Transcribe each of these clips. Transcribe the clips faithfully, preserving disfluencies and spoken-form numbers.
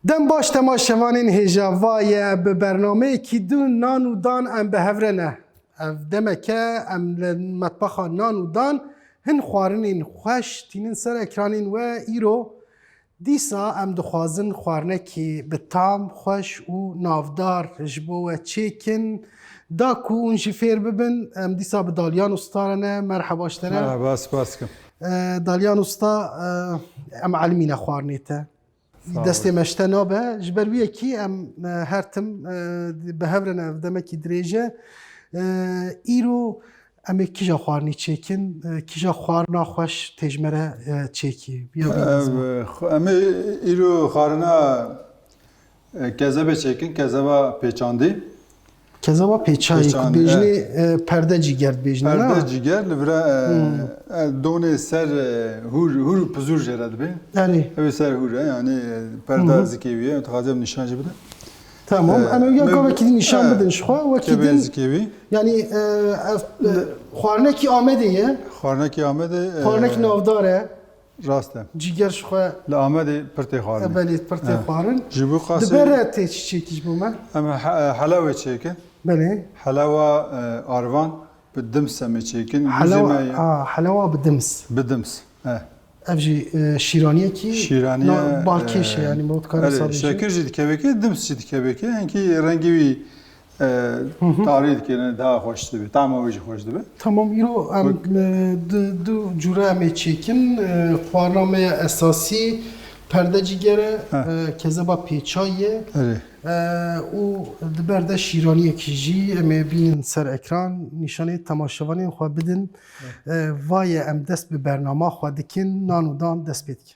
Dem baş temaşevanên hêja, va ye bi bernameyekî din Nan û Dan em bi hev re ne. Ev demeke em li metbexa Nan û Dan hin xwarinên xweş tînin ser ekranên we. Îro dîsa em dixwazin xwarinekî bi tam, xweş û navdar ji bo we çêkin. Da ku hûn jî fêr bibin, em dîsa bi Dalyan Usta re ne. Merheba ji te re. Merheba, spas dikim. E, Dalyan Usta, e, em elimîne xwarinê te. Sağ ol. Destê me ji te nabe. Ji ber wî yekî em, e, her tim, e, bi hev re ne, ev demekî dirêj e. E, îro em ê kîja xwarinî çêkin, e, kîja xwarina xweş tê ji me re, e, çêkî? Ya wî Ev, dizme. Xwe-, em ê îro xwarina, e, kezebê çêkin, kezeba pêçandî. Kezeba pêçayê ku Pêçan, bêjinê, e, perde cîger dibêjinê, na? Perde cîger, li vira, e, Hmm. e, donê ser, e, hûr, hûr û pizûr jê re dibe. Erê. Ew ê ser hûr e, yanî, e, perde Hı hı. zikê wî ye, dixwaze em nîşan jî bide. Tamam, E, em ê ya me-, gavekî din nîşan e, bidin ji xwe, wekî kevê din, zikê wî. yanî, e, ev, e, xwarinekî Amedê ye. Xwarinekî Amedê, e, Xwarinekî navdar e. Rast e. Cîger ji xwe Li Amedê pir tê xwarin. E, belê, pir tê E. xwarin. Ji bo qasî Di ber re tê çi çêkî ji bo me? Em he-, helewê çêkin. Belê. Helewa, e, arvan bi dims em ê çêkin. Helewa, Guzê me ye. a, helewa bi dims. Bi dims. E. Ev jî, e, şîraniyekî Şîraniye, na balkêş e, e, yanî, me dikare erê, sabî şekir jî dikeve kê, dims jî dikeve kê. Hinkî rengî wî e, Hı hı. tarî dike, ne, daha xweş dibe. Tama wê jî xweş dibe. Tamam, îro em, Wek- e, du, du cûre em ê çêkin. E, xwarina me ya esasî perde cîger e, Heh. e, kezeba pêçayê ye. Erê. E, û di ber de şîraniyekî jî em ê bînin ser ekran, nîşanê temaşevanên xwe bidin. Heh. E, va ye em dest bi bernama xwe dikin, Nan û Dan dest pê dike.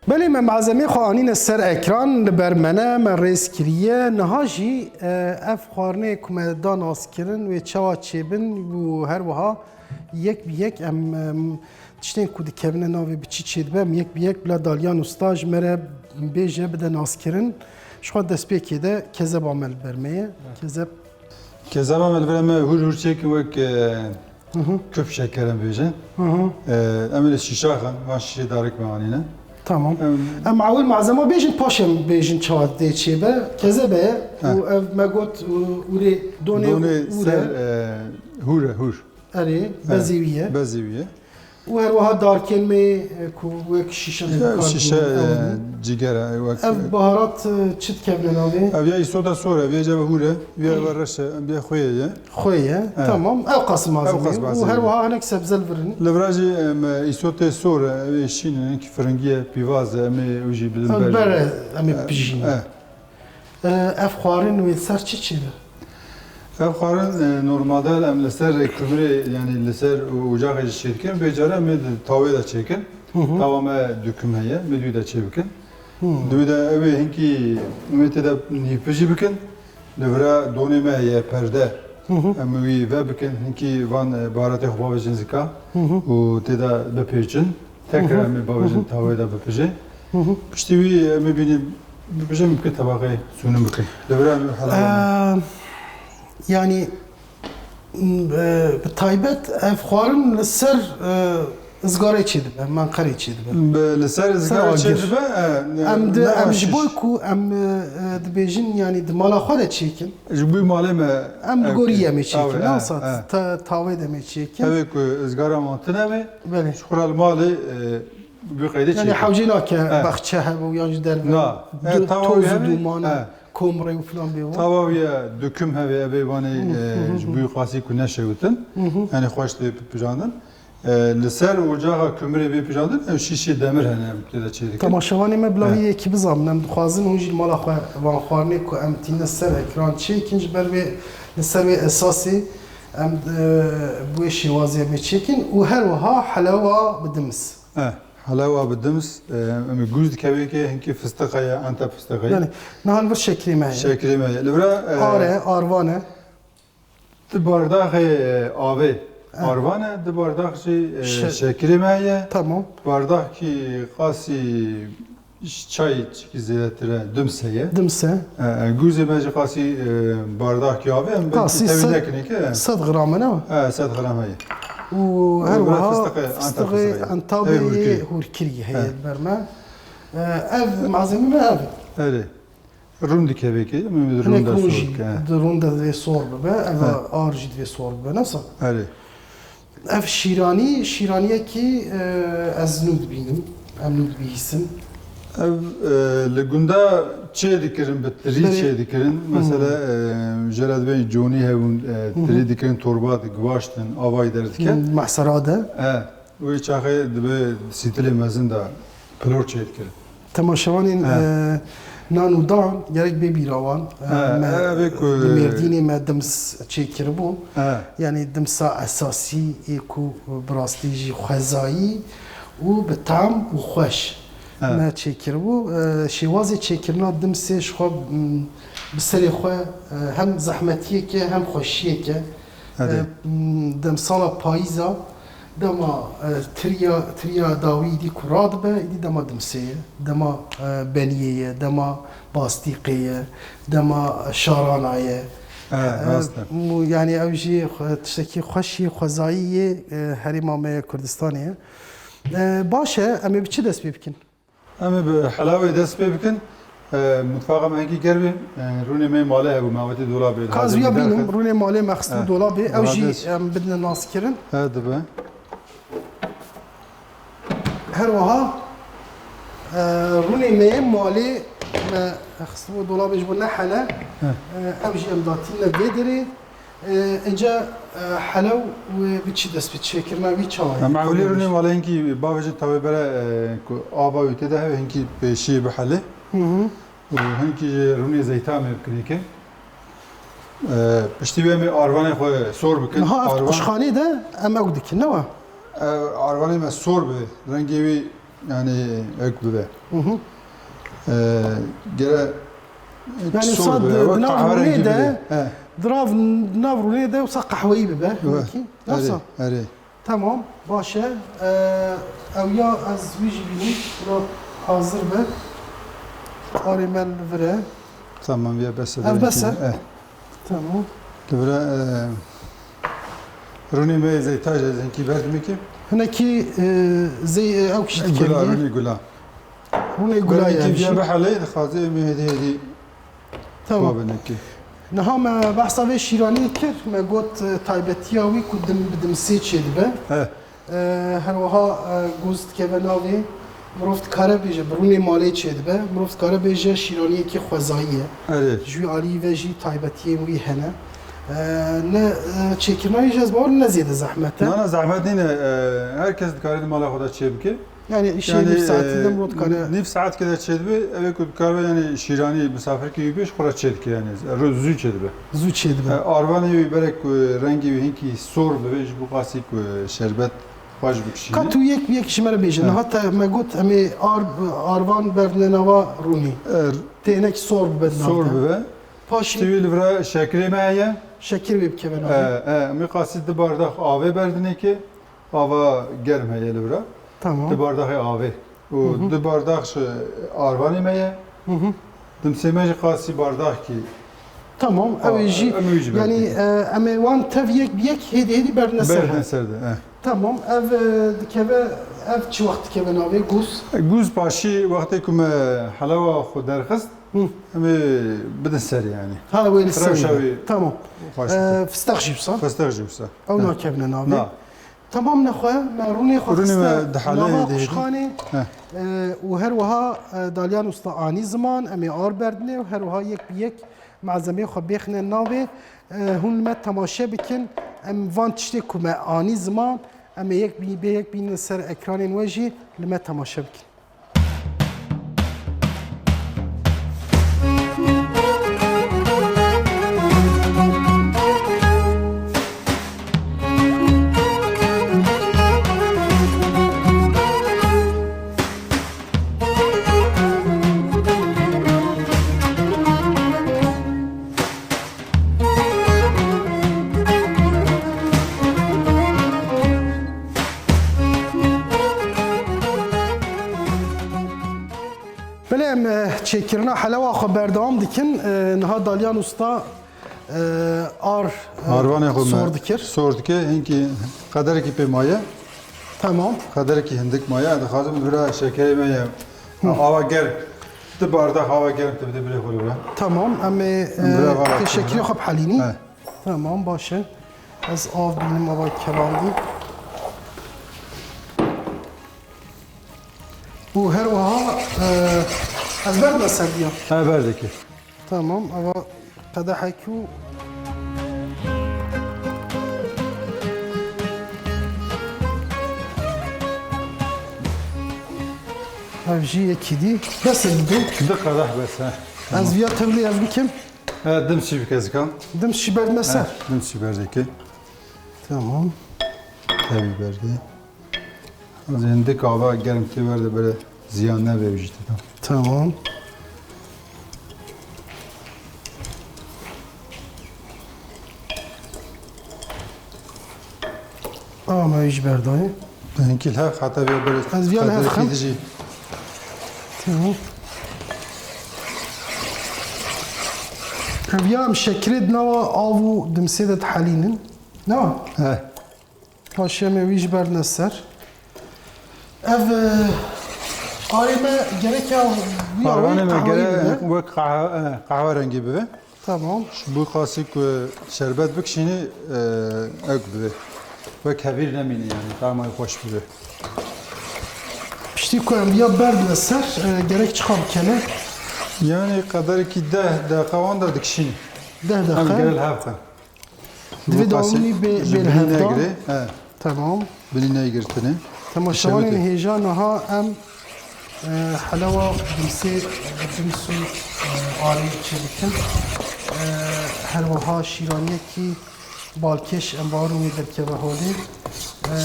Belê, me malzemê xwe anîne ser ekran, li ber me ne, me rêz kiriye. Niha jî, e, ev xwarinê ku me da naskirin, wê çawa çêbin û her wiha yek bi yek em, em, tiştên ku dikevine navê bi çi çêdibe, em yek bi yek bila Dalyan Usta ji me re bêje, bide naskirin. Ji xwe destpêkê de kezeba me li ber me ye. Kezeb Kezeba me li vir me hûr hûr çêkin wek, e, Hı hı. küp şeker em bêjin. Hı hı. E, em ê li şîşaxan, van şîşê darik me anîne. Tamam. Em Em ewil malzema bêjin, paş em bêjin çawa dê çêbe. Kezebe Heh. û ev me got û, ûrê donê Donê ûre. ser, e, hûr e, hûr. Erê, E, bezê wî ye. bezê wî ye. Û her wiha darkên me, e, ku wek şîşe de Ya, bikar şîşe, bînin, e, ew in. cîger e, wek Ev baharat, e, çi dikevne navê? Ev ya îsota sor e, ev ya cebe hûr e, ev ya reş e, ev ya xwê ye. Xwê ye, E. tamam. Ew qas malzeme. Ew qas Û malzeme. her wiha hinek sebze li vir in. Li vira jî, em, îsotê sor e, ev ê şîn e, hinek firingî ye, pîvaz e, em ê ew jî bidin Ev ber. ber e, em ê E, bijînin. e. E, ev xwarin wê li ser çi çêbe? Ev xwarin, e, normalde em li ser kumirê, yanî li ser ocaxê jî çêdikin, vê cara em ê di tawê de çêkin. Hı hı. Tawa me dukim heye, em ê di wî de çêbikin. Hı. Di wî de ew ê hinkî, em ê tê de nîvpijî bikin. Li vira donê me heye perde. Hı hı. Em wî vebikin, hinkî van, e, baharatê xwe bavêjin zika Hı hı. û tê de bipêçin. Tekrar Hı hı. em ê bavêjin Hı hı. tawê de bipijê. Hı hı. Piştî wî em ê bînî bibijin, bikin tebaqê sûnin bikin. Li vir em ê hela Eee, yanî, m, e, bi taybet ev xwarin li ser, e, izgarê çêdibe, menqerê çêdibe. Bi, li ser Ser izgarê agir. çêdibe, e, ne, Em di, ne em ji baş bo iş. ku em, e, e, dibêjin, yanî di mala xwe de çêkin. Ji bo malê me Em li ev gorî kir. em ê çêkin, Tawê, ne e, wisa e. ta-, tawê de em ê çêkin. Ev ê ku izgara man tune be, Belê. ji xwe re li malê, e, bi qeydê Yani çêkin. hewcê nake E. baxçe hebe û yan ji derve Na. E, du-, tawa toz wî û hebe, duman e. e. Komrê û filan bê wan. Tawa wî ye, dukim hebe, ev ê wanê, Hı, e, hı, ji hı. bo qasî ku neşewitin. Hı hı. Yani xweş tê pijandin. E, li ser ocaxa kumirê bê pijandin, ev şîşê demir hene, em tê de çêdikin. Temaşevanê me bila He. wî yekî bizanin, em dixwazin hûn jî li mala xwe van xwarinê ku em tîne ser ekran çêkin, ji ber wê li ser wê esasê em, e, bi wê şêwazê em ê çêkin û her wiha helewa bi dims. E, Helewa bi dims, e, em ê gûz dikeve ke hinkî fistiq heye, ente fistiq heye. Yani, niha li vir şekrê me heye. Şekrê me heye. Li vira, e, Ar e, arvan e. Di bardaxê, e, avê, e, arvan e, di bardax jî, e, Şe- şekrê me heye. Tamam. Bardakî qasî çay çikî zêdetir e, dims heye. Dims e. E, e, gûzê me jî qasî, e, bardakî avê, em belkî Qasî tevî sed, nekin ke. Sed gram e, ne? E, sed gram heye. Û her wiha fistiqê, anta fistiqê fistiqê. Antabê Ê, hûrkirî. Hûrkirî heye, e, li ber me. E, ev malzeme me ev. Erê. Rûn dikeve ke, em ê Hinek rûn de rûn sor jî, bike, he. Di rûn de divê sor bibe, ev He. Ar jî divê sor bibe, ne wisa? Erê. Ev şîranî, şîraniyekî, e, ez nû dibînim, em nû dibihîsin. Ev, e, li gunda çê dikirin, bi tirî Berê. Çê dikirin. Hı. Mesela, e, jê re divê conî hebûn, e, Hı hı. Tirî dikirin, torba diguvaştin, avayî derdiket. Hı, mehsera de. E, wê çaxê dibe sîtilê mezin de pilor çê dikirin. Temaşevanên, He. E, nan û dan gerek bê bîra wan. E, He, me, e, vê ku li Mêrdînê me dims çêkiribû. He. Yanî dimsa esasî ê ku bi rastî jî xwezayî û bi tam û xweş He. Me çêkiribû. E, şêwazê çêkirina dimsê ji xwe, m, bi serê xwe, e, hem zehmetiyek e hem xweşiyek e. Erê. E, m, demsala payîza, dema, e, tiriya, tiriya dawî îdî ku radibe, îdî dema dimsê ye, dema, e, beniyê ye, dema bastîqê ye, dema şarana ye. E, E, rast e. mu-, yanî ew jî xwe-, tiştekî xweş yê, xwezayî yê, e, herêma me ya Kurdistanê ye. E, baş e, em ê bi çi dest pê bikin? Em ê bi helawê dest pê bikin. E, mutfaqa me hinkî germ e. E, rûnê me yê malê hebû, me wetî dolabê. Ka ez Hazir ya bir bînim, derxist. Rûnê malê me xistibû Ha, dolabê. Ew jî, hazir. Em bidine naskirin. Ha, dibe. Her wiha, e, rûnê me yê malê me xistibû dolabê ji bo nehele. Ha. E, ew jî em datîne vê derê. E, înca, e, helew wê bi çi dest pê çêkirina wî çawa ye? Em ewilî rûnê malê hinkî bavêjin tawê bere, e, ku ava wî tê de hebe hinkî pêşiyê bihelê. Hı hı. Û hinkî jî rûnê zeyta em ê bikin êkê. E, piştî wê em ê arvanê xwe sor bikin. Niha ev Arvan- quşxanê de em ew dikin, ne wa? E, arvanê me sor be, rengê wî, yanî, ek bibe. Hı hı. E, gere Yani sor sa be, di, wek di nav qehwe rengî rûnê de, bibe. He. Di nav, nav rûnê de wisa qehweyî bibe. Evet. Wekî. Erê, Nasıl? Erê. Tamam, baş e. Ee, ew ya ez wî jî bînim. Bura hazir be. Arê me li vir e. Tamam, ya bes e. Ev bes e. Eh. Tamam. Li vir e, e, rûnê me zeyta jî ez hinkî berdimê kê. Hinekî, e, zey-, e, ew kişî Gula, dikiriye. Rûnê gula. Hûn ê gula Belê yanî kî jî. Viya bihelê, dixwaze em ê hêdî hêdî Tamam. Xwe binekê. Niha me behsa vê şîraniyê kir, me got, e, taybetiya wî ku dim, bi dimsê çêdibe. He. E, her wiha, e, gûz dikeve navê, mirov dikare bêje, bi rûnê malê çêdibe, mirov dikare bêje şîraniyekî xwezayî ye. Erê. Ji wî alî ve jî taybetiyên wî hene. E, ne, e, çêkirina wî jî ez bawer ne zêde zehmet e. Na, na, zehmet nîne. E, her kes dikare di mala xwe de çêbike. Yani işê Yani, nîv saetî e, de mirov dikare. Nîv saet ke de çêdibe, ev ê ku dikare, yani şîranî misafirkî wî bê, ji xwe re çêdike, yani ro-, zû çêdibe. Zû çêdibe. E, arvanê wî berek ku rengê wî hinkî sor bibe, ji bo qasî ku şerbet xweş bikişîne. Ka tu yek bi yek ji me re bêje. Ha. Niha te me got em ê ar-, arvan berdine nava rûnê. Er- Tênek sor bibe di nav Sor de. Bibe. Paşê Piştî wî li vira şekerê me heye. Şeker wê bikeve navê. E, e, em ê qasî di bardax avê berdinê ke. Ava germ heye li vira. Tamam. Di bardaxê avê. Û Hı hı. Di bardax ji arvanê me ye. Hı hı. Dimsê me jî qasî bardaxkî. Tamam, Aa, ew ê jî, em ê jî yani, belkî. E, em ê wan tev yek bi yek hêdî hêdî berdine ser. Berdine ser de, eh. Tamam, ev, e, dikeve, ev çi wext dikeve navê gûz? Gûz paşî wextê ku me helewa xwe derxist, Hı. em ê bidin ser yani. Ha, wê li ser Rewşa ye. Wî Tamam. xweş E, bike. Fisteq jî wisa. Fisteq jî wisa. Ew Ha. nakevine navê. Na. Tamam nexwe, me rûnê xwe Rûnê xiste me dihelê nava dihêdî. Quşxanê, Heh. e, û her wiha, e, Dalyan Usta anî ziman, em ê ar berdinê û her wiha yek bi yek malzemeyê xwe bêxine navê. E, hûn li me temaşe bikin, em van tiştê ku me anî ziman, em ê yek bi, bê yek bînin ser ekranên we jî li me temaşe bikin. Eh, çêkirina helewa xwe berdewam dikin. Eh, niha Dalyan Usta, eh, ar, eh, Arvanê xwe me sor dikir. Sor dike, hinkî qederekî pê maye. Tamam. Qederekî hindik maye. Dixwazim bira şekerê me ye. Hı. Ava germ. Di bardax ava germ tu bide birê xwe li wira. Tamam, em ê, Em bira eh, vala tê şekerê xwe bihelînî. He. Tamam, baş e. Ez av bînim ava kelandî. Û her wiha, eh, ez berdime ser diya. He, berdekî. Tamam, ava qedehek û ev jî yekî dî. Bes e dibe. Di qedeh bes e. Ez viya tevlî ev bikim. He, dim şî bike zikan. Dim şî berdime ser. He, dim şî berdekî. Tamam. Tevî berdî. Ez hindik ava germ tê werde bere ziyan nebe jî tê. Tamam. Ama me jî berdayê. Hinkî li hev heta vê bere. Ez viya li hev xetekî xem. Dijî. Tamam. Ev ya em şekirê di nava av û dimsê de dihelînin. Ne? He. Paşê me wî jî berdine ser. Ev, e, arê me gerek ya wî Parvanê arê me qehweyî gerek bibe. Wek qehwe, e, qehwe rengî bibe. Tamam. Ji bo qasî ku şerbet bikişînî, e, ewk bibe. Wek hevîr nemîne yani, tamay xweş bibe. Piştî ku em ya berdine ser, e, gerek çiqa bikene? Yani qederekî deh deqa wan de dikişînî. Deh deqa. Em gerek li hev xwe. Divê dawamî bê, bê li hevda. He. Tamam. Binî negirtine. Temaşevanên hêja niha em, e, helewa dimsê, dims û, e, arê çêdikin. E, her wiha şîraniyekî balkêş em bawer in wê derkeve holê. E,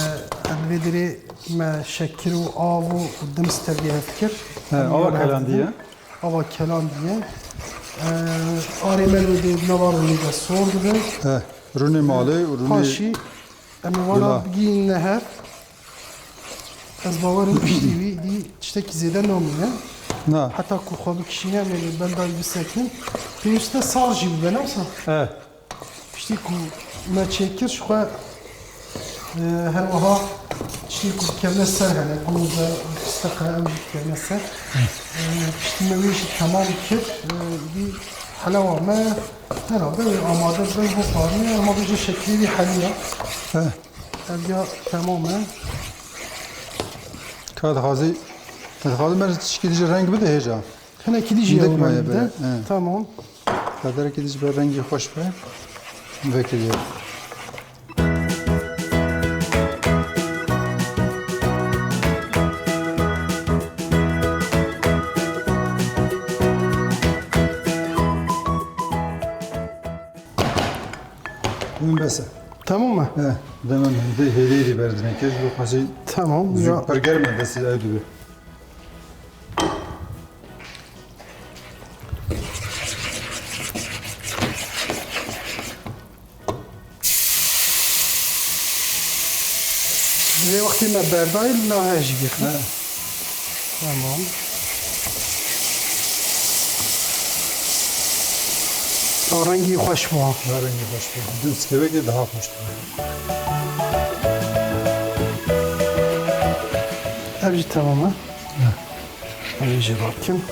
em vê derê me şekir û av û dims tevî hev kir. He, ava kelandiye. Ava kelandiye. Ee, arê me li dê nava rûnê de sor dibe. He, rûnê malê û rûnê Paşî em ê wana bigihînine hev. Ez bawer im piştî wî dî tiştekî zêde namîne. Na. Heta ku xwe bikişîne em ê li bendayî bisekin. Pêwîst e sar jî bibe, ne wisa? He. Piştî ku me çêkir ji xwe, e, her wiha tiştê ku dikevne ser hene, ku de pisteqe ew jî dikevne ser. E, piştî me wê jî temam kir, e, îdî helewa me herhalde wê amade bin bo xwarinê, ema bêje şeklê wî heliya. He. Ev ya temam e. Ka dixwazî, dixwazî me tişkî dijî reng bide hêja. Hinekî dî jî Hindik ew maye rengî be, de. He. Tamam. Qederekî dî ji ber rengî xweş be. Vekiriye. Hûn bes e. Tamam mı? He. Demin hindê hêlê dî berdine kir, bu xasî Tamam. zû Ya. pir germ e, destî ew dibe. Divê wextê me berdayî li nav hev jî girtin. He. Tamam. Ew rengî xweş bû. Ew rengî xweş bû. Dû sikevekê daha xweş bû. Ev jî temam e. He. Em ê jê rakin.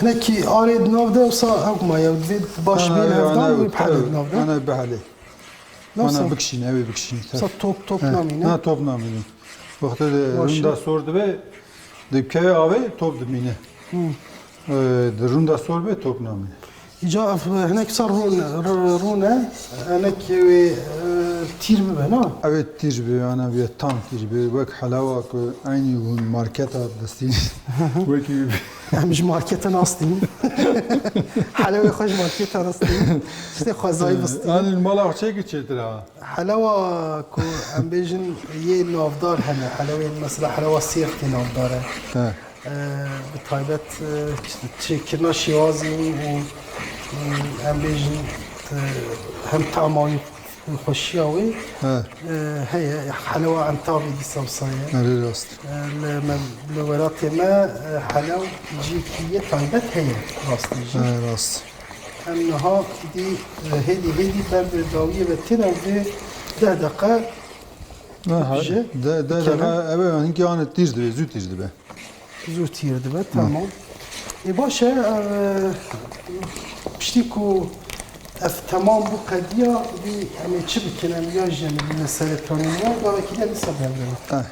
Hinekî arê di nav de, wisa ew maye, divê baş Ha, bê ya, hevdan ana wê ew, bihelê ew, di nav de. ana bihelê. Ne Ana wisa? bikişîne, ew ê bikişîne. Wisa top, top He, namîne. na top namîne. Wextê de Baş e. rûnda sor dibe, dikeve avê, top dimîne. Hı. Ee, di rûnda sor be top namîne. Îca ev hinek sar rûn, r-, rûn e, hinek wê, e, tîr bibe, na? Ew ê tîr be, ana bê tam tîr be. Wek helawa ku eynî hûn marketa destî. Wekî Em ji marketa nastîn. Helewê xwe ji marketa nastîn. Tiştê xwezayî bistîn. Anî mala xwe çêkî çêtir ha. Helewa ku em bêjin yê navdar hene, helewên mesela helewa Sêrt tê navdar e. He. Ee, bi taybet, e, çêkirina şêwazê wî û, û em bêjin Hem tama wî, xweşiya wî, He. e, heye. Helewa Entavê dîsa wisa ye. Erê rast. E, li me, li welatê me, e, helew cihekî yê taybet heye rastî jî. He, rast. Em niha dî, e, hêdî hêdî ber bi dawiyê ve têne vê deh deqe Ha, ha, dibije. De, de, de, dikeve. Ha, ev ê hinkî anî tîr dibe, zû tîr dibe. Zû tîr dibe, Hı. tamam. Ê, baş e, ev, e, piştî ku ev temam bû qediya, dî em ê çi bikin, em ya jî em ê bîne serê tonê wan, gavekî de dîsa berdin. Eh.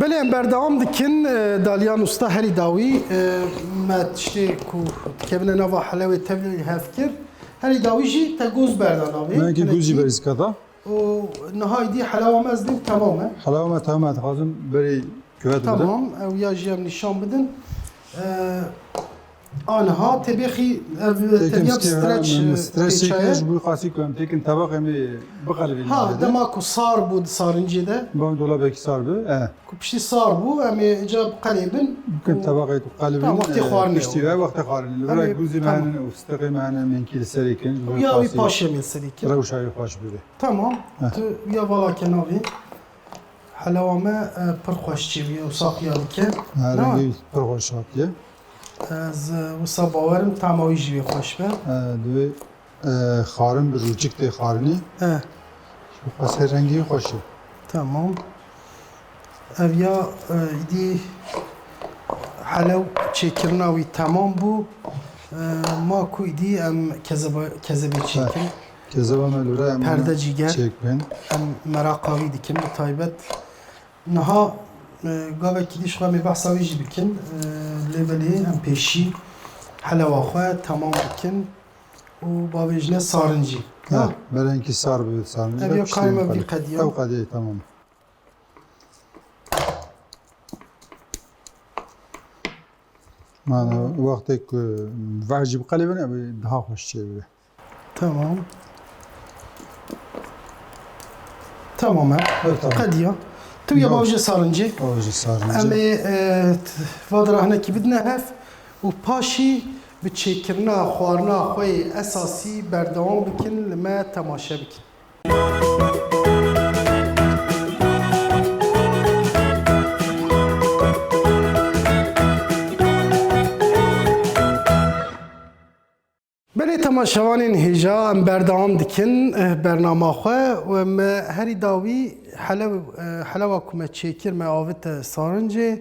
Belê, em berdewam dikin. E, Dalyan Usta, herî dawî, e, me tiştê ku dikevine nava helewê tevlî hev kir. Herî dawî jî te goz berda navê. Me hinkî goz jî Hinekî. berî zikata. Û niha îdî helewa me ez dîm temam e. Helewa me temam e, dixwazim berî kuvet bidim. Tamam, ew ya jî em nîşan bidin. E, Aniha tebêxî ev Têkin tevya stî, streç, em, e, streç pêça ye. Têkin ji bo xasî ku em têkin tebeq em ê biqelibînin Ha, jê de. dema ku sar bû di sarincê de. Bam dolabekî sar bi, e. Ku piştî sar bû, em ê ca biqelibin. Bikin tebeqê ku qelibîn, Tamam, wextê e, xwarinê piştî ye. ve wextê xwarinê. Li Em vir ê, gûzî me tamam. hene û steqê me hene, em ê hinkî li serê kin. Ji bo Ya wî xasî paşê em ê serê kin. rewşa wî xweş bibe. Tamam. Eh. Tu ya vala kenavê. Helewa me, e, pir xweş çêbûye û saxiya dike. Ha, Ne? rengê pir xweş hatiye. Ez, e, wisa bawerim tama wî jî wê xweş be. E, divê, e, xarin bi rûçik tê xarinî. E. Ji xwesê rengê wî xweş e. Tamam. Ev ya, e, îdî helew çêkirina wî temam bû. E, ma ku îdî em kezeba-, kezebê çêkin. Kezeba me li vir em Perde cîger. çêk bin. Em meraqa wî dikin bi taybet. Niha, e, gavekî dî ji xwe em ê behsa wî jî bikin. E, lê belê em pêşî helewa xwe temam bikin û bavêjine sarincî. Ha, Ha. berenkî sar bibe sarincî Ev de ya piştî karê me biqelî. vî qediya. Ew qediyê tamam. Yani wextê ku veh jî biqelibin, ew ê daha xweş çêbibe. Tamam. Tamam e. Evet, tamam. Qediya. Tu ya Yok. bavêje sarincê. Bavêje sarincê. Em ê, e, t-, va de re hinekî bidine hev û paşî bi çêkirina xwarina xwe yê esasî berdewam bikin, li me temaşe bikin. Belê temaşevanên hêja, em berdewam dikin, eh, bernama xwe û me herî dawî helew-, eh, helewa ku me çêkir me avite sarincê.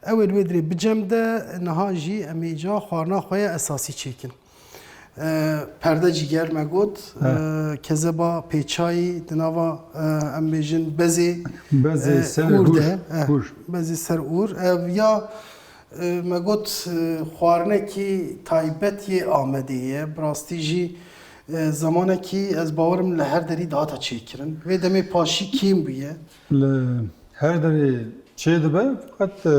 Ew ê li wê dirê bicem de, niha jî em ê îca xwarina xwe ya esasî çêkin. Eh, perde cîger me got, He. eh, kezeba pêçayî di nava, eh, em bêjin bezê, Bezê eh, ser ûr hûr, de, eh, hûr. bezê ser ûr. Ev ya E, me got, e, xwarinekî taybet yê Amedê ye. Bi rastî jî, e, zemanekî ez bawerim li her derî dihata çêkirin. Vê demê paşî kêm bûye. Li her derê çêdibe, feqet, e,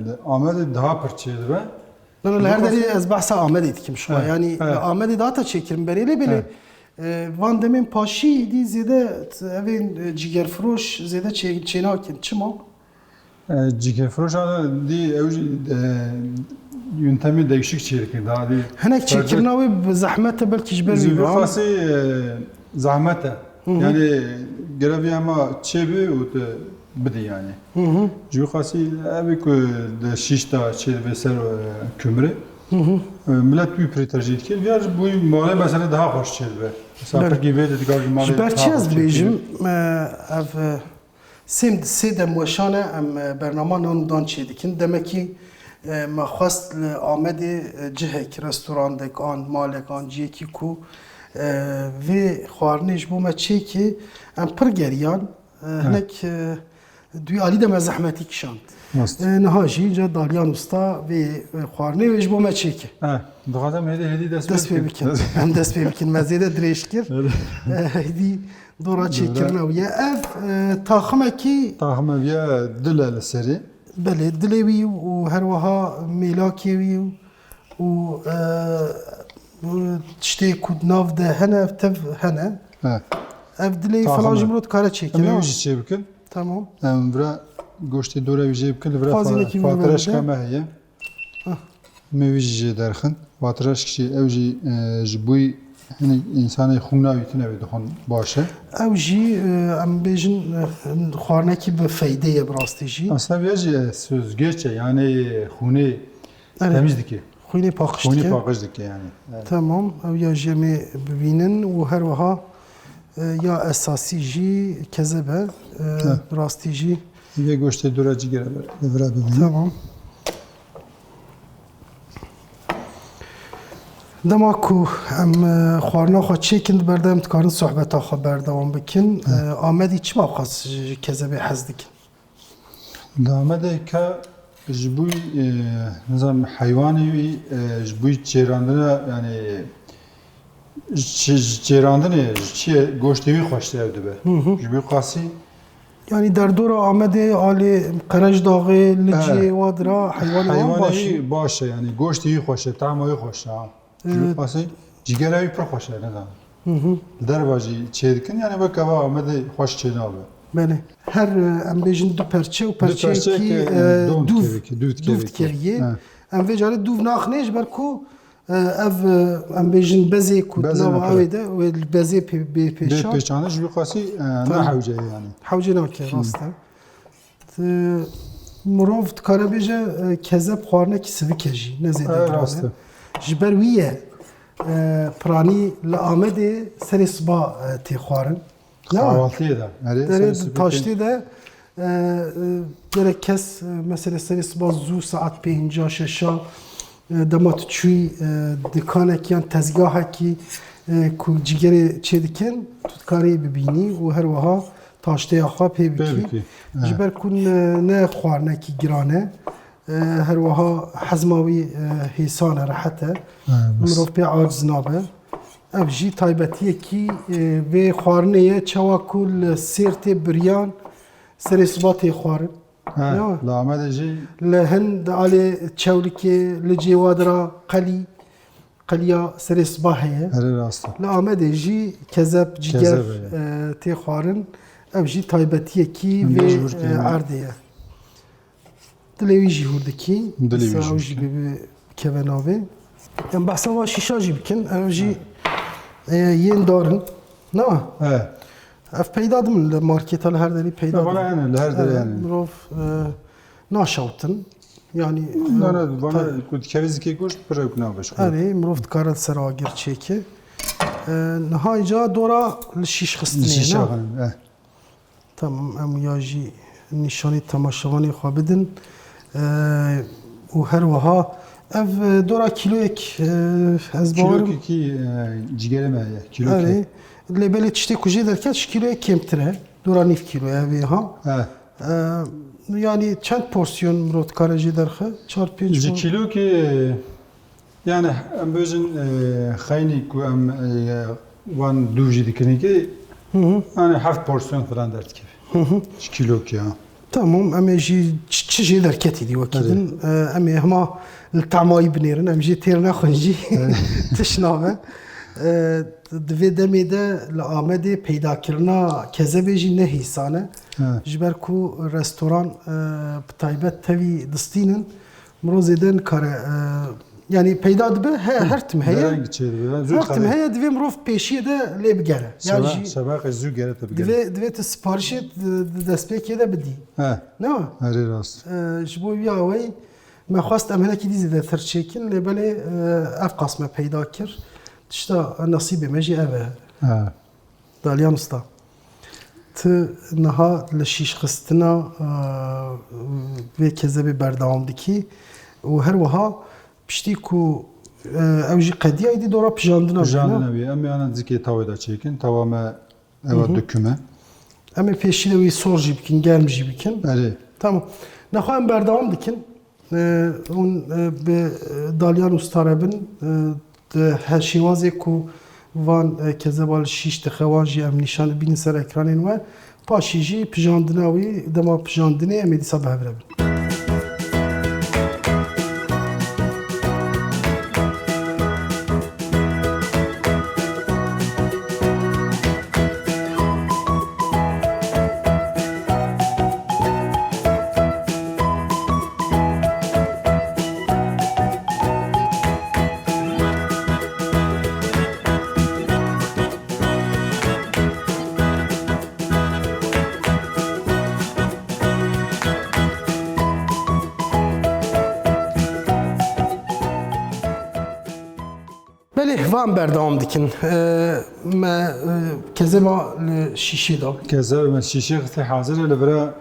li Amedê daha pir çêdibe. Na, na, li her derê ez behsa Amedê dikim ji xwe. He, Yanî he. li Amedê dihata çêkirin berê lê belê, He. e, van demên paşî dî zêde evên, e, cîgerfiroş zêde çê-, çênakin. Çima? E, cîgerfiroşan dî ew jî, e, yöntemê değişik çêdikin. Daha dî Hinek çêkirina wê bi zehmet e, belkî ji ber wî Ji vî xasî, e, zehmet e. Hı hı. Yani gerevî hema çêbi û tu bidî yani. Hı hı. Ji wî xasî ev ê ku di şîşta çêdibe ser, e, kömürê. Hı hı. E, millet wî pirî tercîh dike. Diğer bu malê mesela daha xweş çêdibe. Mesela Belê. pekî vê de dikar ji malê Ji ber daha çi ez xweş çêdibe. dibêjim, e, ev, e, Sê, sê dem weşan e em, e, bernama nan û dan çêdikin. Demekî, e, me xwest li Amedê, e, cihek, restorandek an, malek an, cihekî ku, e, vê xwarinê ji bo me çêkê, em pir geriyan. E, Evet. hinek, e, Di wî alî de me zehmetî kişand. Rast. E, niha jî ca Dalyan Usta vê, e, xwarinê wê ji bo me çêke. E, dixwazim hêdî hêdî dest pê Dest pê bikin. bikin. Em dest pê bikin. Me zêde dirêj kir. Evet. E, hêdî dora Dora. çêkirina wî ye. Ev, e, taximekî Taxime viye dile li serî. Belê, dilê wî û her wiha mêlakê wî û, e, tiştê ku di nav de hene, ev tev hene. He. Ev dilê Taxim falan e. jî mirov dikare çêke, Em ê ne? wî jî çê bikin. Tamam. Em vira goştê dora wî jê bikin, li vira Xwazî fa-, nekî vî fatreşka berde. me heye. Ah. Em ê wî jî jê derxin. Fatreşk jî, ew jî, e, ji bo hinek însanê xûna wî tune wê dixwin baş e. Ew jî, e, em bêjin, e, xwarinekî bi feyde ye bi rastî jî. Aslında viya jî, e, süzgeç e, yani xûnê Erê. temiz dike. Xwînê paqij Xûnê dike. paqij dike yani. Evet. Tamam, ew ya jî em ê bibînin û her wiha, e, ya esasî jî kezeb e. E, Heh. bi rastî jî Yê goştê dora cigere ber, li vira bibînin. Tamam. Dema ku em, e, xwarina xwe çêkin, di ber de em dikarin sohbeta xwe berdewam bikin. Heh. E, Amedî çima xwe ji kezebê hez dikin? Li Amedê ke ji bo, e, nizam heywanê wî, e, ji bo çêrandina, yani, ji, ji çêrandinê, ji çiyê goştê wî xweştir ew dibe. Hı hı. Ji bo qasî. Yani derdora Amedê, alê Qerejdaxê, Licê, Eh. wadira heywanê wan Heywanê baş e. wî baş e, yani goştê wî xweş e, tama wî xweş e, ha. Ji bo Evet. qasî cîgera wî pir xweş e, nizam. Hı hı. Li derva jî çê dikin, yani wek eva Amedê xweş çê nabe. Belê. Her, e, em bêjin du perçe û Du perçeyekî, perçeyek, e, e, dûv dûv, dikevî, dûv dûv dikevî. dikevî. Ha. Em vê carê dûv naxinê ji ber ku, e, ev, e, em bêjin bezê ku Bezê nava nake. ew ê de, wê li bezê pê, bê Bê pêşan. pêşanê ji wî qasî, e, Tamam. nahewce yani. Hewce nake, Hmm. rast e. T-, mirov dikare bêje, e, kezeb xwarinekî sivik e jî, ne zêde Evet, giran rast e. e. Ji ber wî ye, e, piranî li Amedê serê siba, e, tê xwarin. Ne? Kahvaltıyê de. Erê, Derê serê sibê taştê de, e, e, gelek kes, e, mesela serê siba zû saet pênca, şeşa, e, dema tu çûyî, e, dikanekî yan tezgahekî, e, ku cîgerê çê dikin, tu dikarî bibînî û her wiha taştêya xwe pê Pê bikî. bikî. Ji Evet. ber ku ne, ne xwarinekî giran e, e, her wiha hezma wî, e, hêsan e, rehet e. Evet. Mirov pê aciz nabe. Ev jî taybetiyekî, e, vê xwarinê ye, çawa ku li Sêrtê biriyan serê siba tê xwarin. Ha, Ya. li Amedê jî Li hin di alê Çewlikê, Licê, wadira qelî, qeliya serê siba heye. Erê rast e. Li Amedê jî kezeb, ciger, Kezeb heye. e, tê xwarin. Ev jî taybetiyekî Min vê, mecbûr e, kiriye. erdê ye. Dilê wî jî hûr dikî. Dilê wî Dîsa jî ew jî hûr dikî. bi, bi keve navê. Em behsa va şîşa jî bikin. Ev jî, e, yên dar in. Ne? He. Ev peyda dimin li marketa, li her derî peyda Ya, bana dimin. yani, li her derî Evet, yani. mirov, e, naşewtin. Yani, e, Bana, bana ta- ku dikeve zikê goşt pir ew nabe ji xwe. Erê, mirov dikare li ser agir çêke. E, niha îca dora li şîş xistinê, Şîşa ne? xwe, eh. Tamam, em ya jî nîşanî temaşevanê xwe bidin. E, û her wiha ev, e, dora kîloyek, e, ez bawerim. Kîlokekî, e, cîgerê me heye, kîlokê. Erê, lê belê tiştê ku jê derket ji kîloyek kêmtir e. Dora nîv kîlo ye vê ha. He. E, yani çend porsiyon mirov dikare jê derxe? Çar, pênc Ji wan? kîlokê, e, Yani, em bêjin, e, xeynî ku em, e, wan dûv jî dikin ki, Hı hı. yani heft porsiyon falan derdikeve. Hı hı. Ji kîlokê ya. Tamam, em ê jî çi, çi jê derketî dî wekî Erê. din. E, em ê hema li temayî binêrin, em jê têr nexwin jî. Erê. Tiş nabe. E, di vê demê de li Amedê peydakirina kezebê jî ne hêsan e. Evet. Ji ber ku restoran, e, bi taybet tevî distînin, Mirov zêde nikare, e, yani peyda dibe, he, her tim heye. Dereng çêdibe, zû Her tim dixebiye. heye, divê mirov pêşiyê de lê bigere. Yani Şeba-, jî şebaqê zû gere te bigere. divê, divê tu siparişê di, di destpêkê de bidî. He. Ne? Erê rast. E, ji bo vî awayî me xwest em hinekî dî zêdetir çêkin, lê belê, e, ev qas me peyda kir. Tişta nesîbê me jî ev e. He. Dalyan Usta, tu niha li şîşxistina, e, vê kezebê berdewam dikî û her wiha piştî ku, e, ew jî qediya, îdî dora pijandina bîne. Pijandina wî. Em ê ana zikê tawê de çêkin. Tawa me eva Hı hı. dikime. Em ê pêşî de wî sor jî bikin, germ jî bikin. Erê. Tamam. Nexwe em berdewam dikin. E, hûn, e, bi, e, Dalyan Usta re bin, e, di he-, şêwazê ku van, e, kezeba li şîş dixe, wan jî em nîşan bînin ser ekranên we. Paşî jî pijandina wî, dema pijandinê em ê dîsa bi hev re bin. Belê, van berdewam dikin. Ee, me, e, kezeba li şîşê da. Kezeba me şîşê xistî hazir e, li vira.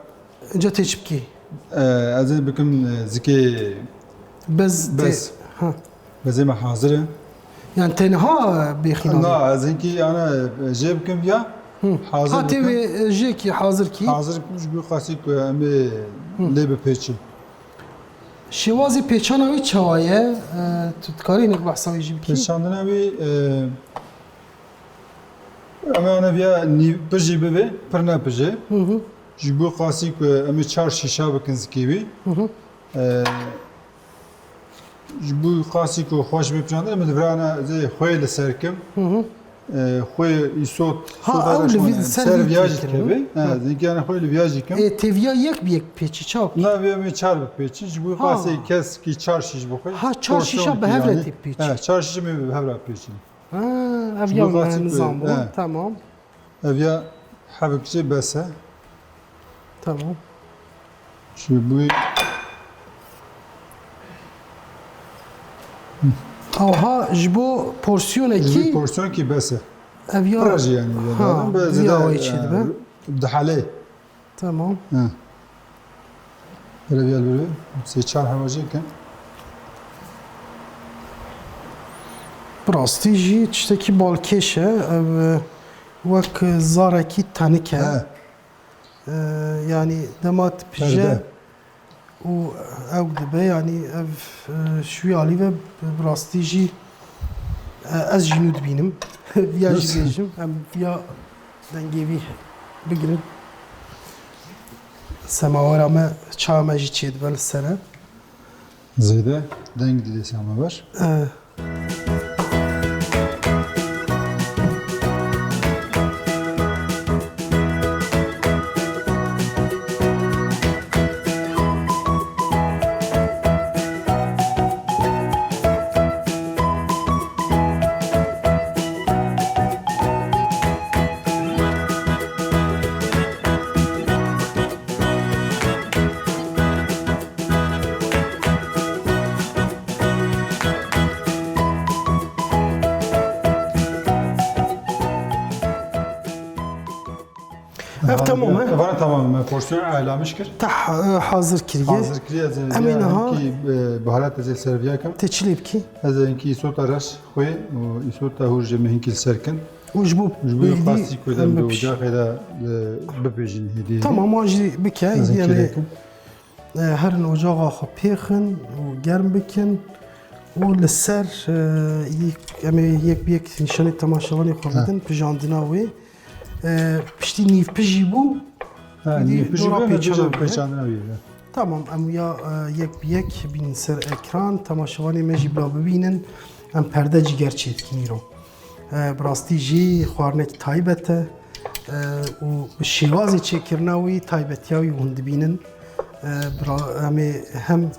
Înca tê çi bikî? Ee, ez ê bikim, e, zikê. Bez tê-, Bez. Ha. Bezê me hazir e. Yani tenha bêxîna. Na, ez hinkî ana, e, jê bikim ya. Hı. Hazir Ha, tê bikim. Wê, e, jê kî hazir kî. Hazir bikim ji bo qasî ku em ê Hı. lê bipêçin. Şêwazê pêçana wî çawa ye? E, tu dikarî hinek behsa wî jî bikî? Pêçandina wî, e, em ê ana viya nîv pijî bibe, pir ne pijê. Hı hı. Ji bo qasî ku em ê çar şîşa bikin zikê wî. Hı hı. E, ji bo qasî ku xweş bê pijandin, em ê li virana zê xwê li ser kim. Hı hı. E, xwê îsot, Ha, îsot ew ara li şûn vî-, e, ser ser vî viya jî têkirî, dikeve. Ha, ha. Zinkiyana xwê li viya jî kim. Ê, têviya yek bi yek pêçî çaw kî? Na, vê em ê çar bi pêçî. Ji bo Ha. qasê kes kî çar şîş bixwe. Ha, çar şîşa bi hev re tê pêçî. Ha, çar şîşa me bi hev re pêçî. Ha, ev Ji ya bo qasî me ku, nizam bû. Ha. Tamam. Ev ya hevik jê bes e. Tamam. Ji bo Aha, ji bo porsiyonekî Ji bo porsiyonkî bes e. Ev ya Pira jî yani. Ha, Be vî zêde, awayî çê dibe. e, dihelê. Tamam. Ha. Böyle bir yer böyle. Sê çar hevacê ke. Bi rastî jî tiştekî balkêş e. Ev, e, wek zarekî tenik e. He. E, yani dema tu pije Perde. û ew dibe, yani ev, e, ji wî alî ve bi rastî jî, e, ez jî nû dibînim. Viya jî Nasıl? bêjim, em viya dengê vî bigirin. Semawera me, çaya me jî çêdibe li ser e. Zêde deng didê semawer. E, Ev tamam e? Vana tamam e. Porsiyon ayarlamış kir. Tah, e, hazir kiriye. Hazir kiriye. Ez Em ê niha ki, e, baharat ez ê serviya kim. Tê çi lê bikî? Ez ê ki isota reş xwe û isota hûr jê me hinkî li ser kin. Û ji bo Ji bo pêdî qasî ku em dem bi bipiş- ocaxê de, e, bipêjin hêdî hêdî. Tamam, wan jî bike, Ez ê yani, kirê kim. e, herin ocaxa xwe pêxin û germ bikin û li ser, e, yek, em ê yek bi yek nîşanê temaşevanê xwe Ha. bidin, pijandina wê. E, piştî nîvpijî bû, Ha, êdî nîvpijî dora bû, pêçana nîvpijî bû. pêçandina wî ye. Tamam, em ya, e, yek bi yek bînin ser ekran, temaşevanê me jî bila bibînin. Em perde cîger çê dikin îro. E, bi rastî jî xwarinek taybet e, e, û bi şêwazê çêkirina wî taybetiya wî hûn dibînin. E, bira-, em ê hem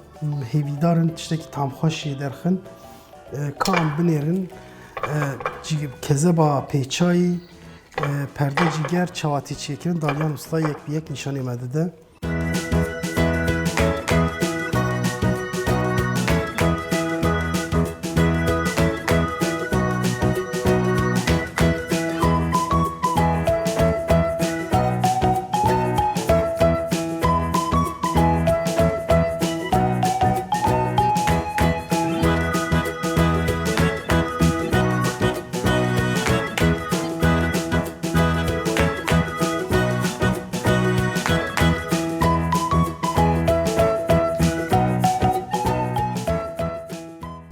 hêvîdar in tiştekî tamxweş jê derxin. E, ka em binêrin, e, cî-, kezeba pêçayî, e, perde cîger çawa tê çêkirin, Dalyan Usta yek bi yek nîşanê me dide.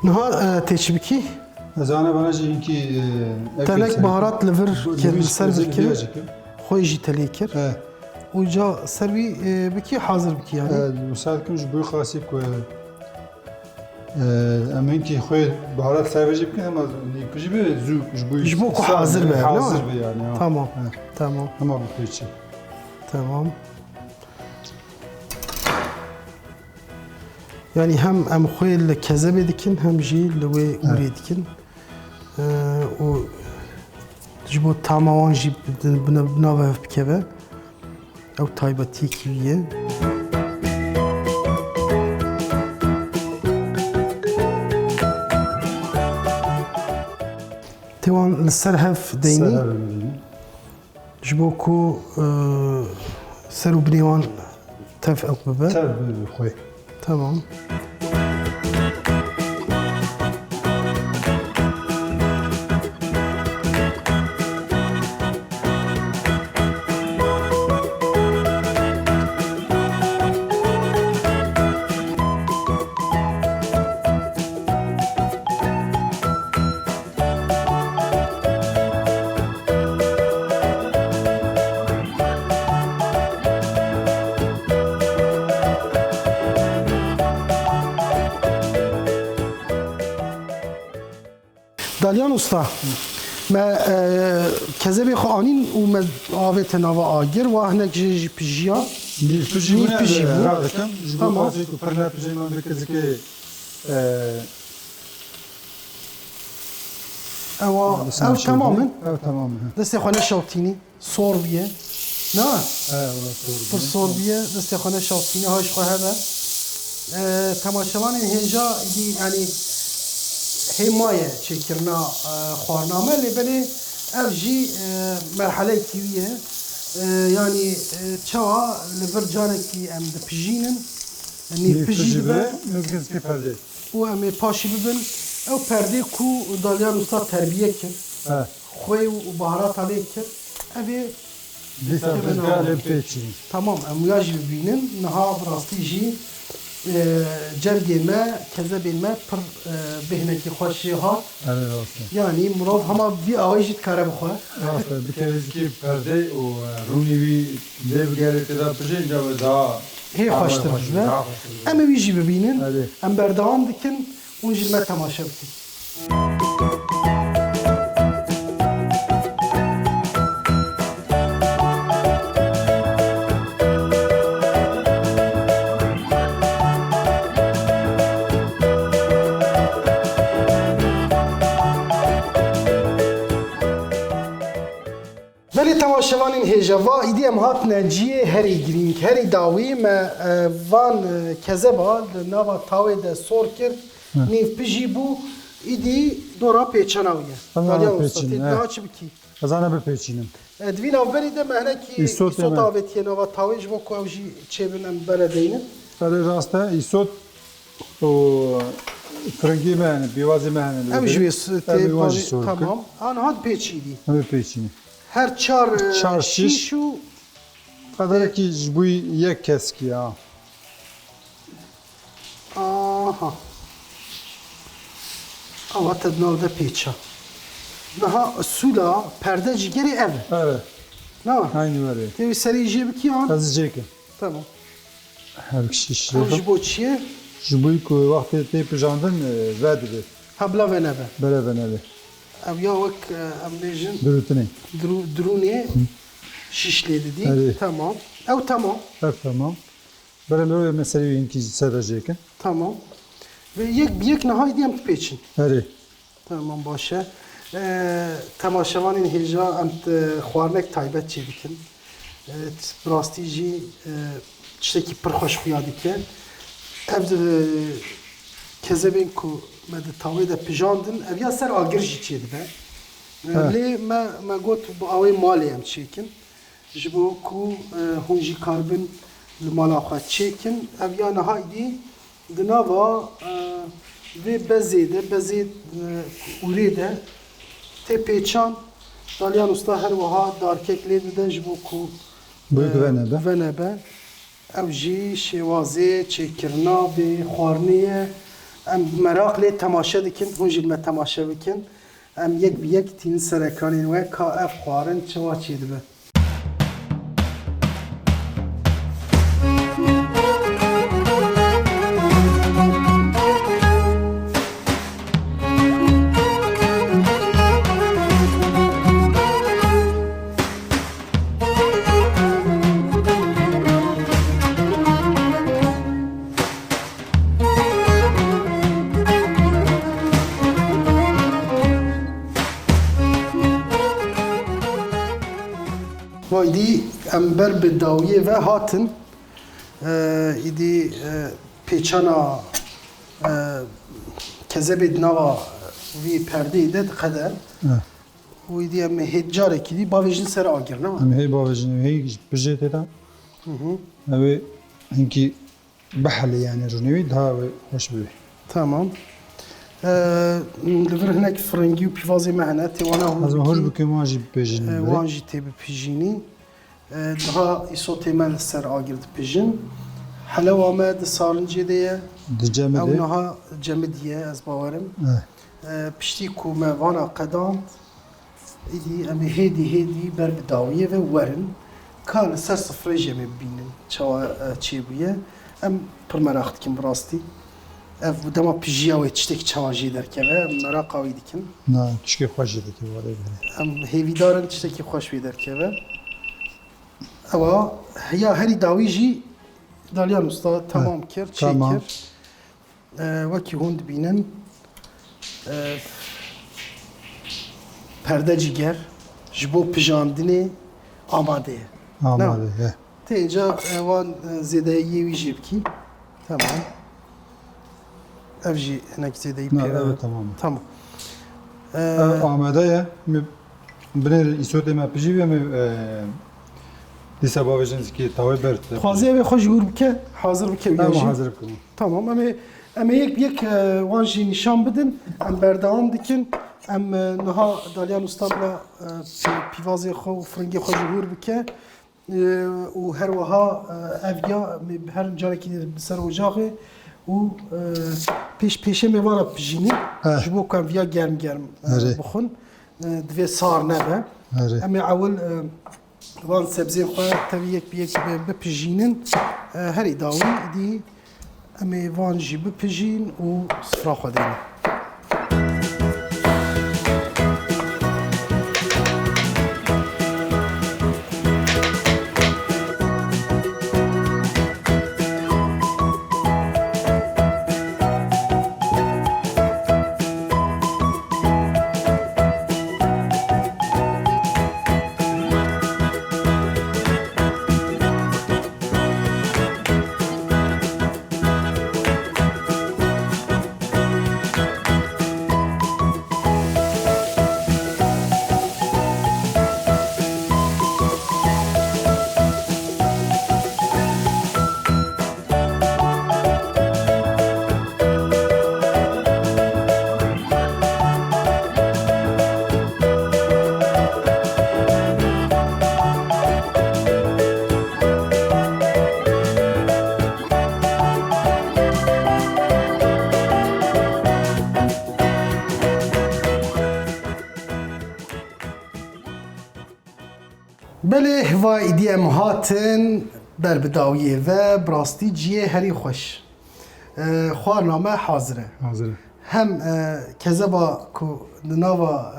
Niha, e, tê çi bikî? Ez ana bana jî hinkî, e, Tenek baharat li vir kir, li ser vir kir. Xwe jî te lê kir. He. Û ca ser wî, e, bikî hazir bikî yani. E, wisa dikim ji bo xasî ku, e, em hinkî xwe baharat ser vir jî bikin, ama nîvpijî be zû ji bo Ji bo ku hazir be, hazir be yani, ha. Tamam, tamam. Ama bu pêçî. Tamam. Yani hem em xwe li kezebê dikin, hem jî li wê Evet. ûrê dikin. Ee, û ji bo tama wan jî bi, bi, bi nava hev bikeve. Ew taybetiyekî wî ye. Tê wan li ser hev deynî. Ser hev deynî. Ji bo ku, e, ser û binê wan tev ew bibe. Tev bibe xwe. Tamam. Dalyan Usta, me, e, kezebê xwe anîn û me avête nava agir, wa hinek jê jî pijiya. Nîv pijî Nîv bûne, pijî bû. Rahat dikim. Ji bo Tamam. xatirê ku pir ne pijê, me bi kezikê, e, Ewa, Bismillah ew şeklinde. Tamam in? Ew tamam in, he. Destê xwe neşewtînî, sor bûye. Na? He, ewa, sor bûye. Pir sor bûye, destê xwe neşewtînî, hay ji xwe hebe. E, temaşevanên hêja dî, yanî hê maye çêkirina, e, xwarina me, lê belê ev jî, e, merheleyekî wî ye. E, yanî, e, çawa li vir carekî em dipijînin, nîvpijî Nîvpijî dibe. Be, nîvpijî perdê. Û em ê paşî bibin. Ew perdê ku Dalyan Usta terbiye kir, He. xwê û baharata lê kir, ev ê Dîsa tevena tezgah lê bipêçînin. Tamam, em ya jî bibînin. Niha bi rastî jî, e, cengê me, kezebên me pir, e, bêhnekî xweş jê hat. Ev ê rast e. Yanî mirov hema vî awayî jî dikare bixwe. Rast e, bi kezikê perdê û, e, rûnî wî lê bigere tê de bijê, înca wê daha Hê xweştir bibe. Daha xweştir bibe. Em ê wî jî bibînin. Erê. Em berdewam dikin, hûn jî li me temaşe bikin. Belê temaşevanên hêja, va îdî em hatine ciyê herî girîng, herî dawî. Me, e, van, e, kezeba li nava tawê de sor kir, Hı. nîvpijî bû, îdî dora pêçana wî ye. Tamam, Dalyan Usta, pêçîn, tê he. Niha çi bikî? Ez ana bipêçînim. E, di vî navberî de me hinekî Îsot îsot eme. Avêtiye nava tawê ji bo ku ew jî çêbin em bere deynin. Belê rast e, îsot û firengî me hene, pîvazê me hene li Ew jî wê s-, Ev tê ê wan jî bavê, sor bikin. Tamam. An hat pêçî dî. Em ê pêçînin. Her çar, e, Çar şîş. Şîş û Qederekî ji bo yek keskî ya. Aha. Awa te di nav de pêça. Niha sûla perde jî gerê ev e. Evet. Na? Aynı var ya. Tê wî serî jê bikî an? Ez jê kim. Tamam. Her kişi Ev şişe. Ji bo çi ye? Ji bo ku wextê tê pijandin, e, vedibe. Ha, bila venebe. Bere venebe. Ev ya wek, e, em bêjin Dirutinê. Dru-, dirûnê Hı. şiş lê didî. Erê. Tamam. Ew tamam. Ev tamam. Bere lewê me serê wî hinkî ser re jêkin. Tamam. Ve yek bi yek niha îdî em dipêçin. Erê. Tamam, baş e. Ee, temaşevanên hêja em di xwarinek taybet çê dikin. Ee, bi rastî jî, e, tiştekî pir xweş xuya dike. Ev, e, kezebên ku me di tawê de pijandin, ev ya ser agir jî çêdibe. Ee, Evet. Lê me, me got bi awê malê em çêkin. Ji bo ku, e, hûn jî karibin li mala xwe çêkin. Ev ya niha îdî di nava, e, vê bezê de, bezê, e, ûrê de tê pêçan. Dalyan Usta her wiha darkek lê dide ji bo ku, Bûyk e, venebe. Venebe. Ew jî şêwazê çêkirina vê xwarinê ye. Em bi meraq lê temaşe dikin, hûn jî li me temaşe bikin. Em yek bi yek tînin ser ekranên we ka ev xwarin çawa çêdibe. Vay dî em ber bi dawiyê ve hatin. Ee, îdî, e, pêçana, e, kezebê di nava vî perdeyê de diqede. Eh. Û îdî em hê carekî dî bavêjin ser agir, ne? Em hê bavêjin, hê pijê tê de. Hı hı. Ew ê hinkî bihelê, yani rûnê wî daha wê xweş bibe. Tamam. Ee, li vir hinek firingî û pîvazê me hene, tê wana hûn Ez hûn bikî, bikim, wan jî bipêjin e, bi. Wan jî tê bipijînî. E, daha îsotê me li ser agir dipijin. Helewa me di sarincê de ye. Di cemidê. Ew niha cemidiye, ez bawerim. Eh. E, piştî ku me vana qedand, îdî em ê hêdî hêdî ber bi dawiyê ve werin. Ka li ser sifrê jî em ê bibînin çawa, e, çêbûye. Em pir meraq dikin bi rastî. Ev dema pijiya wê tiştekî çawa jê derkeve, em meraqa wî dikin. Na, tişkê xweş jê dikeve, were bere. Em hêvîdar in tiştekî xweş wê derkeve. Ewa, ya herî dawî jî Dalyan Usta temam kir, çê kir. E, wekî hûn dibînin, e, perde cîger ji bo pijandinê amade ye. Amade ye. Tê înca, e, wan, e, zêdeyiyê wî jê bikî. Tamam. Ev jî hinek zêdeyî pê. Na, ev tamam. Tamam. E, ev amade ye. Binêr îsotê me pijî ve me, e, dîsa bavêjin zikê tawê ber. Dixwazê ev ê xwe ji hûr bike, hazir bike. Em hazir bikin. Tamam, em ê, em ê yek bi yek, e, wan jî nîşan bidin. Em berdewam dikin. Em, e, niha Dalyan Usta bila, e, pî-, pîvazê xwe û firingê xwe ji hûr bike. E, û her wiha, e, ev ya, em ê her carekî bi ser ocaxê û, e, pêş pêşê em ê vana pijînî. He. Ji bo ku em viya germ germ, e, bixwin. E, divê sar nebe. Erê. Em ê ewil, e, van sebzên xwe tevî yek bi yek bi-, bipijînin. E, herî dawî dî em ê van jî bipijîn û sifra xwe deynin. Belê, va îdî em hatin ber bi dawiyê ve, bi rastî ciyê herî xweş. E, xwarina me hazir e. Hazir e. Hem, e, kezeba ku di nava,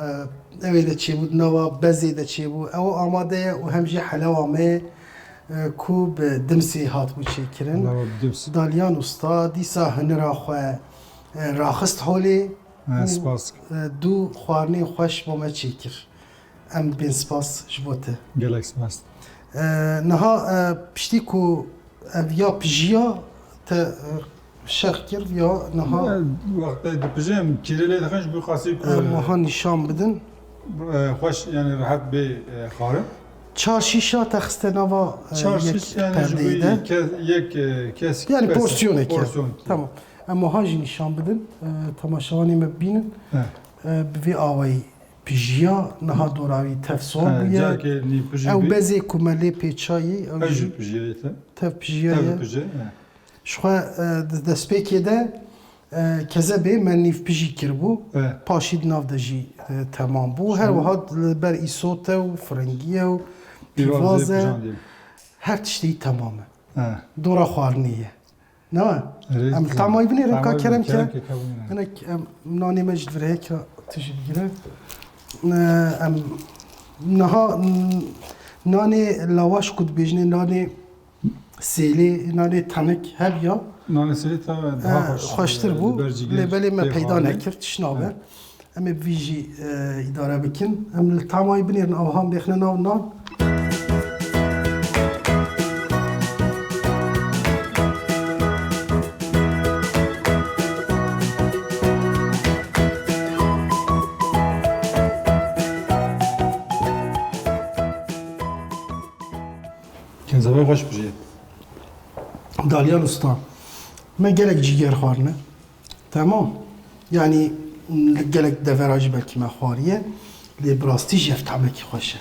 e, ewê de çêbû, di nava bezê de çêbû, ew amade ye û hem jî helewa me, e, ku bi dimsê hatibû çêkirin. Helewa bi dimsê. Dalyan Usta dîsa hunira xwe, e, raxist holê. He, û, spas. E, du xwarinên xweş bo me çêkir. Em dibên spas ji bo te. Gelek spas. E, niha, e, piştî ku ev ya pijiya te, e, şerh kir, ya niha. Ya, wextê dipije em kîrê lê dixin ji bo xasî ku, em wiha nîşan bidin. E, xweş, yani rehet bê, e, xwarin. Çar şîşa te xiste nava, e, çar yek şîş, yani ji bo perdeyê de. Ke-, yek, e, kes, yani kes, porsiyoneke. Porsiyoneke. Tamam. Em wiha jî nîşan bidin, e, temaşevanê me bibînin. He. E, bi vê awayî pijiya, niha dora wî tev sor bûye. He, carkê nî pijî bî. Ew bezê ku me lê pêçayî, ew jî pijiyê te. Tev pijiyayê. Tev pije, he. Ji xwe, e, di destpêkê de, E, kezebê me nîvpijî kiribû. E. Paşî di nav de jî, e, temam bû. Her Hı. wiha li ber îsote û firingiye û Pîvazê pîvaze pijandî. Her tiştî temam e. E. Dora xwarinê ye. Ne? Erê, Em e, tamay binêrin, tamay ka bin, kerem ke. kerem ke, kabul ine. Hinek em nanê me ji vir heke tu jî bigire. E, em niha, n-, nanê lawaş ku dibêjinê nanê sêlê, nanê tenik hev ya. Nanê sêlê ta daha E, xweş, xweştir e, bû. Li ber cîgê Lê belê me tê peyda xwarinê. nekir, tişt nabe. E. Em ê bi vî jî, e, îdare bikin. Em li tamay binêrin, awiha bêxine nav nan. Kezebê xweş bijî. Dalyan Usta, me gelek cîger xwarine. Tamam. Yanî, gelek devera jî belkî me xwariye. Lê bi rastî jî ev tamekî xweş e.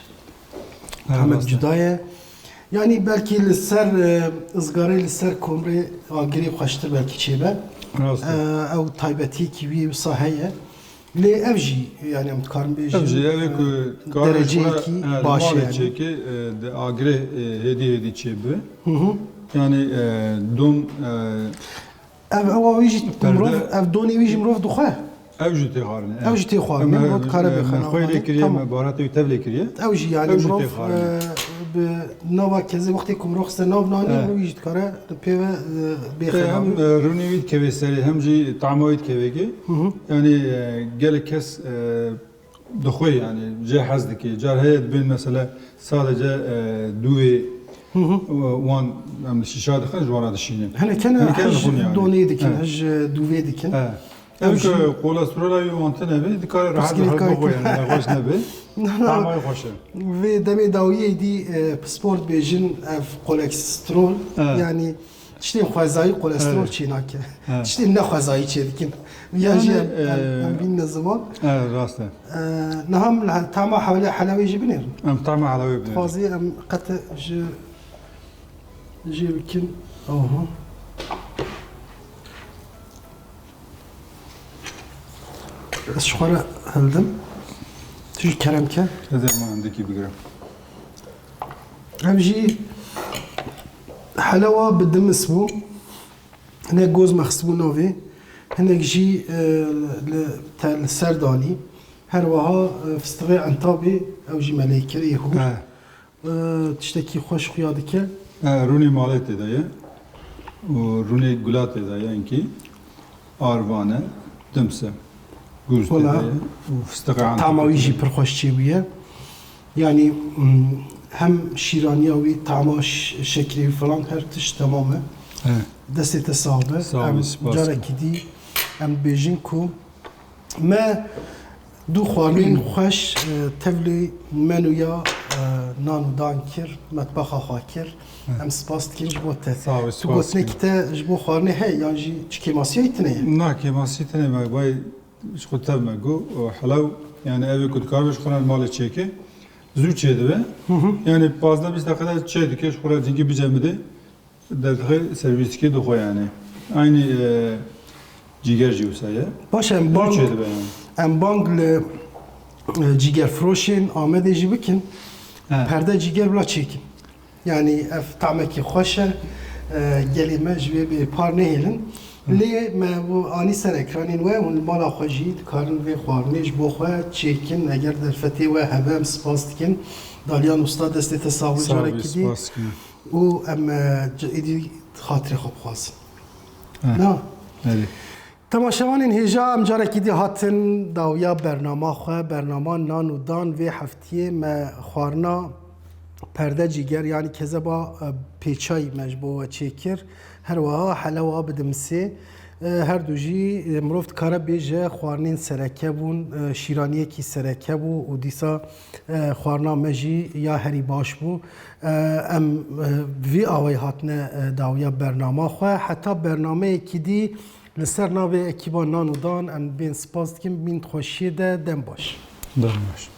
Tamek cuda ye. Yanî belkî li ser, e, izgarê, li ser komrê agirê xweştir belkî çêbe. Rast e. E, ew taybetiyekî wî wisa heye. Lê ev jî, yanî em dikarin bêjin, Ev jî, ev ê ku e, karê dereceyekî xwe, e, li baş e malê yanî. çêke, e, di agirê, e, hêdî hêdî çêbibe. Hı hı. Yanî, e, dom, e, Ev, ewa wî jî Perde. mirov, ev donê wî jî mirov dixwe. Ev jî tê xwarinê, Ew jî tê xwarinê, Em, mirov dikare e, bêxe me xwê navê. lê kiriye, Tamam. me baharatê wî tev lê kiriye. Ew jî yanî Ew jî mirov, tê xwarinê. e, bi nava kezê wextê ku mirov xiste nav nanê, E. mirov jî dikare pê ve, e, bêxe E, hem, navê. e, rûnê wî dikeve serê, hem jî tama wî dikeve ki. Hı hı. Yanî, e, gelek kes, e, Dixwe yani, jê hez dike. Car heye dibên mesela sadece, e, dûvê, Hı hı. e, wan em şîşa dixin, ji wana dişînin. Hene kene Hene kene hij dixwin yani. donê dikin, He. hij dûvê dikin. He. Ev Ev jî jî kolesterola wî wan tune be, dikare rahat Piskirî rahat kayk. bixwe yani, ne xweş nebe. Na, na. Tamay xweş e. Vê demê dawiyê dî, e, pispor dibêjin ev kolesterol. He. Yani Tiştên xwezayî kolesterol Evet. çênake. Evet. Tiştên ne xwezayî çêdikin. Ya Yani, jî em, em, e, em bînine ziman. Evet, rast e. E, niha em li he-, tama hewle-, helewê jî binêrin. Em tama helewê binêrin. Dixwazî em qete ji, jê bikin. Aha. Ez ji xwe re hildim. Tu jî kerem ke. Ez ê hema hindekî bigirim. Ev jî helewa bi dimis bû. Hinek goz me xistibû navê. Hinek jî, e, li, te li ser danî. Her wiha, e, fistixê entabê ew jî me lê kir, ê hûr. He. E, tiştekî xweş xuya dike. E, rûnê malê tê de ye. Û rûnê gula tê de ye, enkî arvan e, dims e. Gûz tê Wala, de ye. Û fistixê tama wî jî pir xweş çêbûye. Yanî, mm, hem şîraniya wî, tama ş-, şekirê wî falan her tişt temam e. He. Destê te sax be. Sağ ol, Em spas. carekî dî em dibêjin ku Me du xwarinên xweş, e, tevlî menûya, e, nan û dan kir, metbaxa xwe kir. Hı. Em spas dikin ji bo te. Sağ ol, Tu spas gotinekî dikin. te ji bo xwarinê heye yan jî çi kêmasiyayî tune ye? Na, kêmasî tune me, bay ji xwe tev me got, o helew, yani evê ku dikare ji xwe re malê çêke, zû çêdibe. Hı hı. Yani pazdeh bîst deqe de çêdike, ji xwe re cingî bicemide. Derdixê servîstikê dixwe yani. Aynî, e, cîger jî wisa ye. Baş e, em Zû bang, çêdibe yani. em bang li, e, cîgerfiroşên Amedê jî bikin. He. Perde cîger bila çêkin. Yani ev tamekî xweş e. E, gelê me ji wê bê par nehêlin. Hı. Lê me bu anî ser ekranên we, hûn li mala xwe jî dikarin vê xwarinê ji bo xwe çêkin. Eger derfetê we hebe, em spas dikin. Dalyan Usta, destê te sax be Sağ ol, carekî dî. spas dikim. û em, e, c-, êdî xatirê xwe bixwazin. Eh, Na? Erê. Temaşevanên hêja, em carekî dî hatin dawiya bernama xwe, bernama nan û dan vê heftiyê me xwarina perde cîger, yanî kezeba, e, pêçayî me ji bo we çêkir. Her wiha helewa bi dimsê. E, her du jî, e, mirov dikare bêje xwarinên sereke bûn, e, şîraniyekî sereke bû û dîsa, e, xwarina me jî ya herî baş bû. E, em, e, vî awayî hatine, e, dawiya bernama xwe. Heta bernameyekî dî li ser navê ekîba Nan û Dan em bên spas dikin. Bîn xweşiyê de dem baş. Dem baş.